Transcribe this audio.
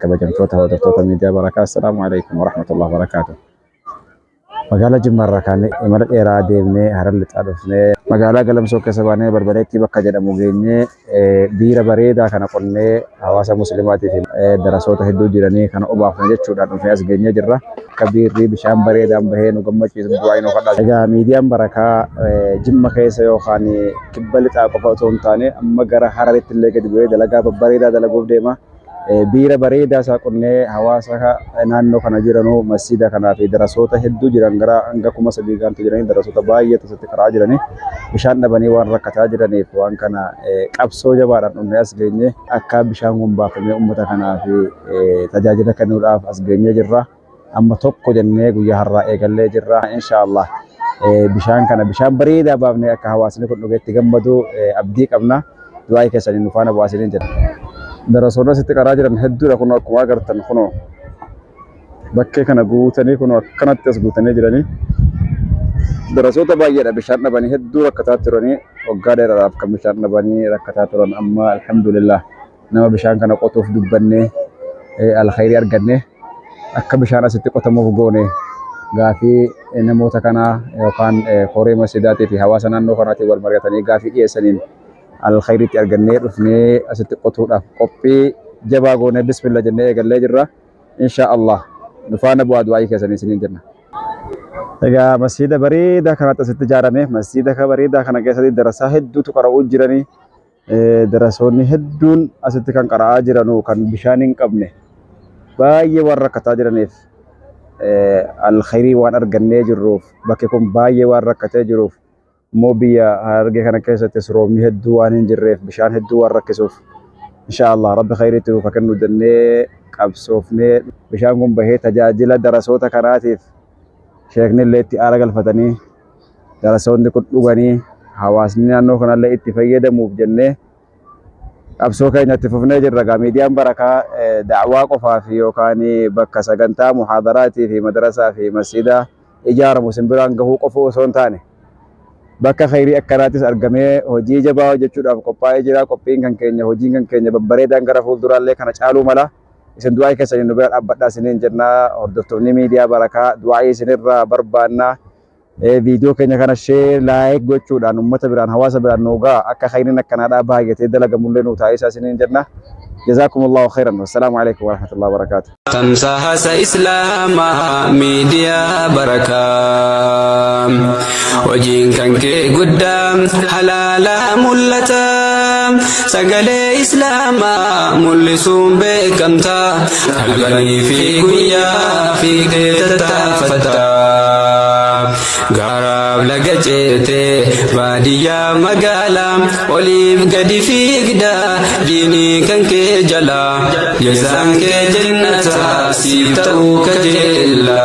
Kabajamtoota hordoftoota miidiyaa Barakaa, Assalaamu alaikum warahmatullahi wabarakaatuh. Magaalaa Jimmaa irraa kaanee imala dheeraa deemnee Harar lixaa dhufnee magaalaa Galamsoo keessa baanee Barbaleetti bakka jedhamu geenyee biira bareedaa kana qonnee hawaasa muslimaatii fi darasoota hedduu jiranii kana obaafne jechuudhaan dhufnee as geenyee jirra. Akka biirri bishaan bareedaan bahee nu gammachiisu du'aa nu kadhaa. Egaa miidiyaan Barakaa Jimma keessa yookaan kibba lixaa qofa otoo hin taane amma gara Hararitti illee gadi bu'ee dalagaa babbareedaa dalaguuf deema. Biira bareedaa isaa qonnee hawaasa naannoo kana jiranuu masjiida kanaa fi darasoota hedduu jiran gara hanga 3000 gaantu jiranii darasoota baay'ee asitti qara'aa jiranii bishaan dhabanii waan rakkataa jiraniif waan kana qabsoo jabaadhaan dhufnee as geenye akka bishaan kun baafamee uummata kanaa fi tajaajila kennuudhaaf as geenyee jirra. Amma tokko jennee guyyaa har'aa eegallee jirra. Inshaallah bishaan kana bishaan bareedaa baafnee akka hawaasni kun dhugee itti gammadu abdii qabna. Du'aa'ii keessaniin nu faana bu'aa isiniin jedha. Darasoonni asitti qaraa jiran hedduudha kunoo akkuma agartan kunoo bakkee kana guutanii kunoo akkanatti as guutanii jiranii. Darasoota baay'eedha bishaan dhabanii hedduu rakkataa turanii waggaa dheeraadhaaf kan bishaan dhabanii rakkataa turan amma alhamdulillah. Nama bishaan kana qotuuf dubbannee alkhayrii arganne akka bishaan asitti qotamuuf goone gaafii namoota kanaa yookaan koree masjidaatii fi hawaasa naannoo kanaatiin wal mari'atanii gaafii dhiyeessaniin alkhayriitti argannee dhufnee asitti qotuudhaaf qophii jabaa goonee bismillah jennee eegallee jirra. Insha Allah nu faana bu'aa du'aayii keessanii isiniin jenna. Egaa masjiida bareedaa kanatti asitti ijaarame. Masjiida bareedaa kana keessatti darasaa hedduutu qara'uu jiranii. Darasoonni hedduun asitti kan qara'aa jiranu kan bishaan hin qabne baay'ee waan rakkataa jiraniif alkhayrii waan argannee jirruuf bakki kun baay'ee waan rakkatee jiruuf immoo biyya Harargee kana keessattis roobni hedduu waan hin jirreef bishaan hedduu waan rakkisuuf insha Allah rabbi khayriitti nuuf haa kennu jennee qabsoofnee bishaan kun bahee tajaajila darasoota kanaatiif sheekni illee itti aara galfatanii darasoonni kun dhuganii hawaasni naannoo kanallee itti fayyadamuuf jennee qabsoo keenya itti fufnee jirra. Egaa miidiyaan Barakaa da'waa qofaa fi yookaan bakka sagantaa muhaadaraatii fi madarasaa fi masjiida ijaaramu isin biraan gahuu qofa osoo hin taane bakka khayrii akkanaatis argamee hojii jabaa hojjechuudhaaf qophaa'ee jira. Qophiin kan keenya hojiin kan keenya babbareedaan gara fuulduraallee kana caaluu mala. Isin du'aa'ii keessaniin nu bira dhaabbadhaa isiniin jenna. Hordoftoonni miidiyaa Barakaa du'aa'ii isinirraa barbaanna. Viidiyoo keenya kana share like gochuudhaan uummata biraan hawaasa biraan nu ga'a akka khayriin akkanaadhaa baay'atee dalagamullee nu taasisaa isiniin jenna. Jazaakumullahu khairan. Wassalaamu alaikum warahmatullahi wabarakaatuh. Tamsaasa Islaamaa miidiyaa Barakaa. Hojiin kan kee guddaa halaalaa mul'ata. Sagalee Islaamaa mul'isuun beekamta. Halkanii fi guyyaa fiigdee tattaafata. Gaaraaf laga ceetee baadiyyaa magaalaa oliif gadi fiigda diinii kan kee jala. Jazaan kee jannata siif ta'uu kajeella.